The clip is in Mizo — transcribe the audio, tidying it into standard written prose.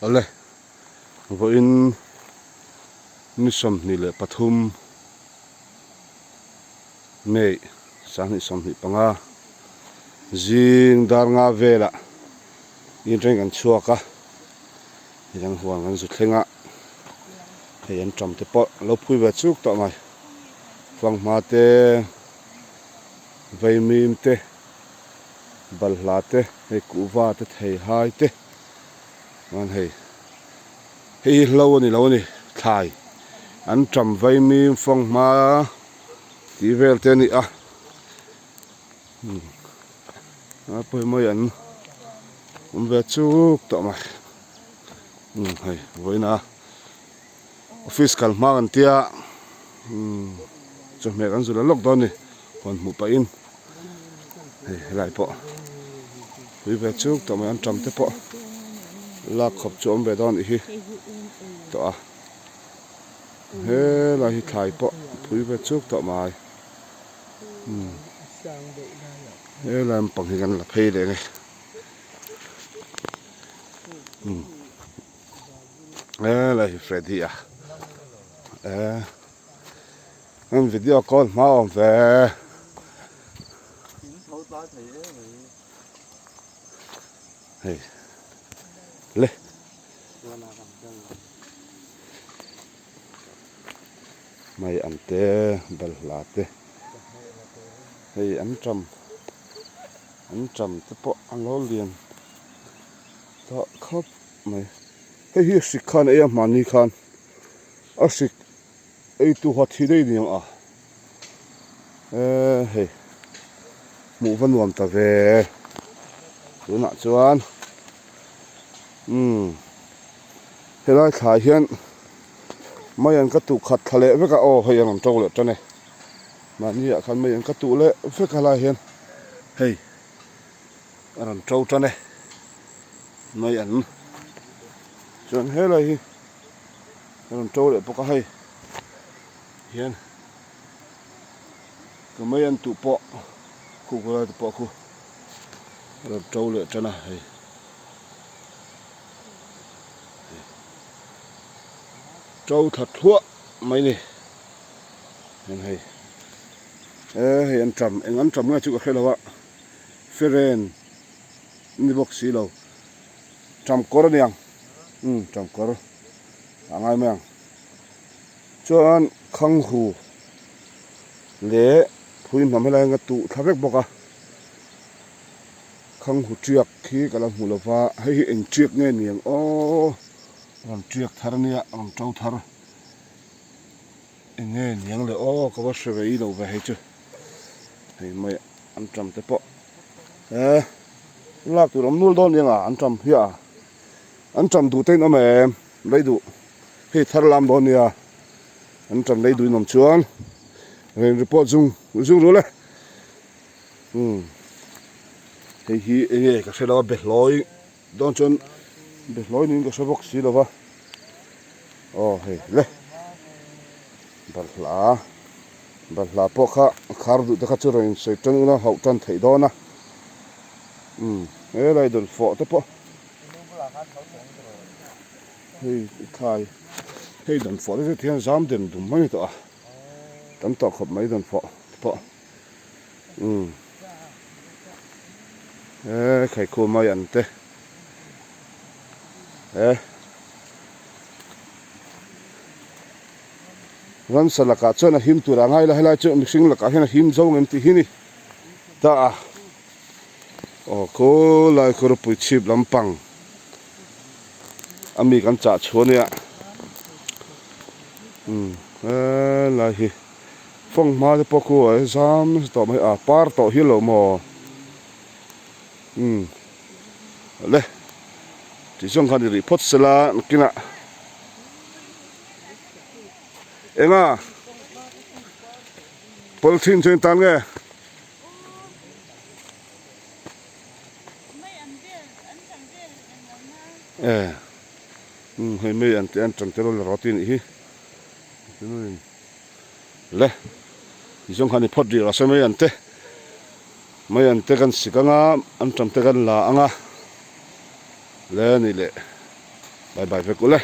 Awle, vawiin ni 23 May 2025 zing dar nga velah inreng kan chhuak a, midang huan kan zu thleng a, hei an ṭam te pawh a lo phui ve chuk tawh mai, fanghma te, vaimim te, balhla te, hei kuhva te, theihai te. Chuan hei hei hi hlo a ni lo a ni thlai an ṭam vaimim fanghma tih vel te a ni a a pawimawh hi an awm ve chuk tawh mai hei vawiina office kal hma kan tia chawhmeh kan zul lawk dawn a ni huan hmuh pahin hei helai pawh pui ve chuk tawh mai an tam te pawh lak khawp chu awm ve dawn anih hi tawh a helai hi thlai pawh pui ve chuk tawh mai helai lampang hi kan la phei leh ang e. Helai hi Freddy a eh an video call hma awm ve hei le mai ang te balhla te hei an ṭam an ṭam te pawh a lo lian tawh khawp mai. Hei hi hrik khan ei a hmanni khan a hrik ei tu haw thi daih ni ang a eee hei hmuh va nuam ta ve tunah chuan umm helai thlai hian mai an ka tuh khat thla leh vek a aw hei an rawn to leh tan e mahni ah khan mai an ka tuh leh vek a helai hian hei a rawn to tan e. Mai an chuan helai hi a rawn to leh bawk a hei hian ka mai an tuh pawh khu khu lai te pawh khu a rawn to leh tan a hei to thla thluah mai ni hian hei e hei an tam eng an tam nge chu ka hre lo a feren. Ni bawk si lo. Ṭamkawr a ni ang. Umm ṭamkawr a ngai mai ang. Chuan Khanghu leh phui hnam helai hian ka tuh thla vek bawk a. Khanghu ṭiak khi ka la hmu lo va, hei hi eng ṭiak nge ni ang aw. Rawn ṭiak thar a nia, rawn ṭo thar. Eng nge ni ang le aw ka va hre ve i lo ve hei chu. Hei mai an ṭam te pawh. He lak tur awm nul dawn nia an ṭam hi a an ṭam duh te in awm em lei duh hei thar lam dawn nia an ṭam lei duh in awm chuan rain report zung zung rul e umm hei hi eng nge ka hre lo a behlawi dawn chuan behlawi niin ka hre bawk si lo va aw hei le balhla. Balhla pawh kha khar duh te kha chu rawn insawi tan ula hauh tan theih dawn a umm helai dawn fawh te pawh hei thlai hei dawn fawh te chu tihian zam dem dum mai tawh a tam tawh khawp mai dawn fawh te pawh umm he khaikhum mai an te he. Ramsa lakah chuan a him tur a ngai la helai chu mihring lakah hian a him zo ngem tih hi ni ta a aw khawlai khawrpui chhip lampang a mi kan chah chhuah ania umm helai hi fanghma te pawh khu a zam nasa tawh mai a par tawh hi lo maw umm le tih zawng khan i rih phawt sela nakinah. Enga polythene chu engtan nge? E umm hei mei an tih an tan tel la rawt anih hi le tizawng khan i phawt rih rawh se mei an te mei an te kan sik anga an tam te kan la anga le anih leh. Bye bye vek ule.